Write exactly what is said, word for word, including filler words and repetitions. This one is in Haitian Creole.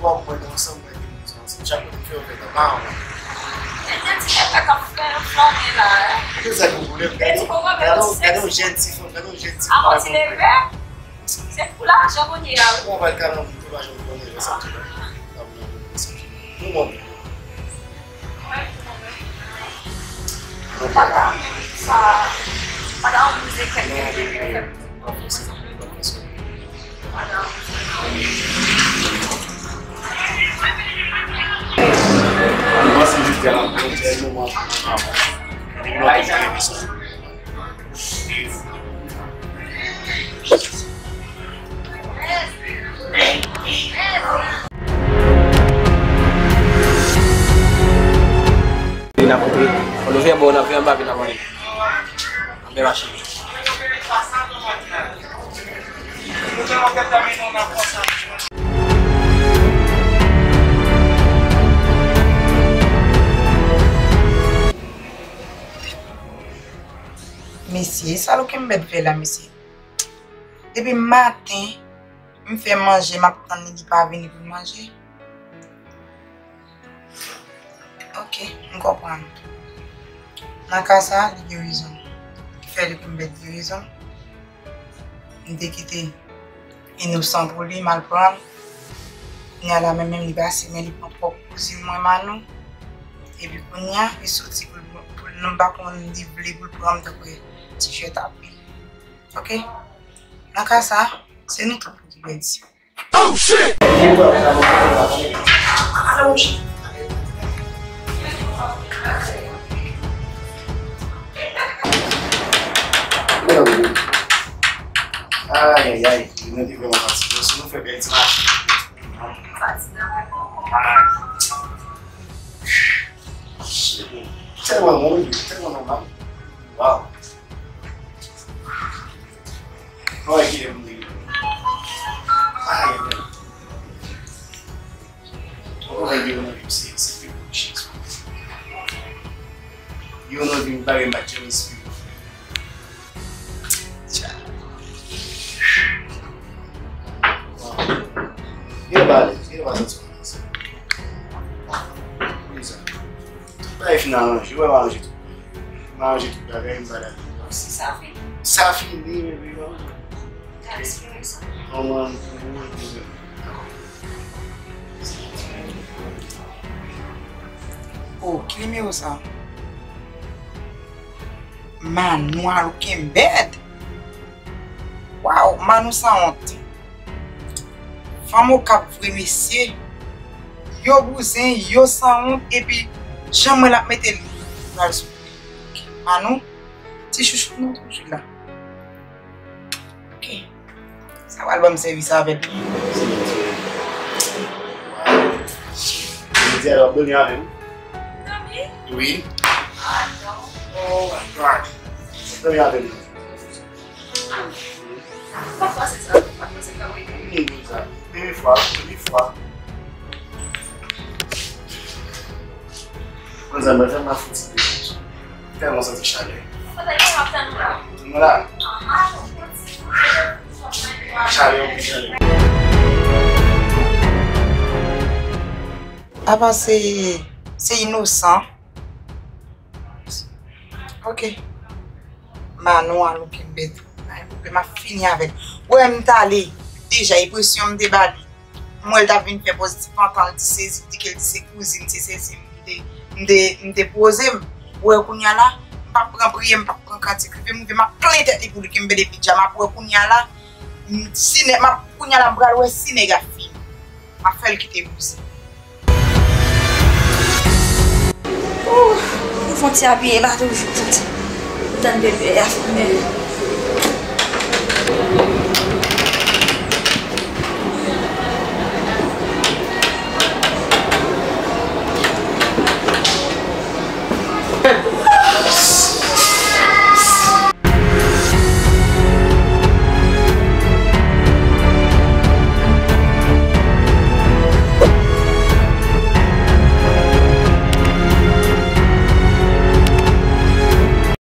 Kòm mwen, ansanm mwen, ansanm, chak moun fè yon fèt anba mwen. Gen ti fèt k ap fè flanbe la. Ki sa nou vle? Gade yon, gade yon jèn ti fanm, gade yon jèn ti fanm. Se pou lajan kounye a, wi. Mwen pa l ka nan moun, mwen pa janm konnen lè sa tou. Pa pou nan moun sa. Nou mwen. Mwen pa ka sa. Pa ka anvize kèk. Mwen panse jodi a, mwen te moman. N ap koupe. Fò nou fè bò, n ap fè anba, pi n ap ale. Anbè mache. Mesye, sa Loukenbèt fè la, mesye? Depi maten, m fè manje, m ap tann li, li pa vini pou l manje. Ok, m konprann. Nan ka sa, li gen rezon. Li fè Loukenbèt gen rezon. M te kite Inosan pou li, m al pran l. Kounye a la, menm, menm li pase, men li pran pwòp kouzin mwen, Manou. Epi kounye a, li soti pou l, pou l, nou pa konn li vle pou l pran m tankou ti jwèt ap li. Ok? Nan ka sa, se nou tout pou ki pèdi. Oh shit! Ay, ay, ay, nou te vrèman fatige. Si nou fè bèl ti mache. Ay. Tèlman bon, wi, tèlman nòmal. Wow. Mwen wè kilè pou m te rive. Ay, ay. Mwen wè kilè pou m rive, se, se pi bon chans. Yo nan vi m bagay m pa t janm espere. Tcha. Wow. Gen bagay, gen bagay santi konsa. Konsa. Tout bagay fin aranje, ou wè m aranje tout bagay. M aranje tout bagay, m pa dakò. Sa fini? Sa fini, men wi, non. Gade espere sa. Kòman pou ou, pou ou. Oh, ki nimewo sa? Manou a Loukenbèt. Waw, Manou sanwont. Fanm Okap vre mesye. Yo bouzen, yo sanwont, epi jan mwen l ap mete l pral sou Manou, ti chouchou nou toujou la. Ok. Sa pral ban m sèvis avè l. Jodi a, w ap dòmi avè m? Dòmi? Wi. Ah, non. Oh my God. W ap dòmi avè m. M pa panse sa, m pa panse sa, wi. M vin sa. Premye fwa, premye fwa. Mwen sa, mwen fè m ap fouti. Tèlman santi chalè. Mwen la. Chalè, yon ti chalè. Apa se, se Inosan. Ok. Manou a Loukenbèt. Ay, m ap fini avè l. Ou wè m t ale. Deja, enpresyon m te ba li. M wè l t ap vin fè pòz ti pantan, l ti sezi, l di ke l di se kouzin, se sezi. M te, m te, m te poze m. Ou wè kounye a la, m p ap pran priyè, m p ap pran kantik. Rive m rive, m ap plenyen tèt li pou Loukenbèt epi dja. M ap wè kounye a la, m, si nèg, m ap, kounye a la, m pral wè si nèg ap fini. M ap fè l kite bouzen. Ooh, pou fon ti abiye la toujou, tande. Tann bebe a foumen.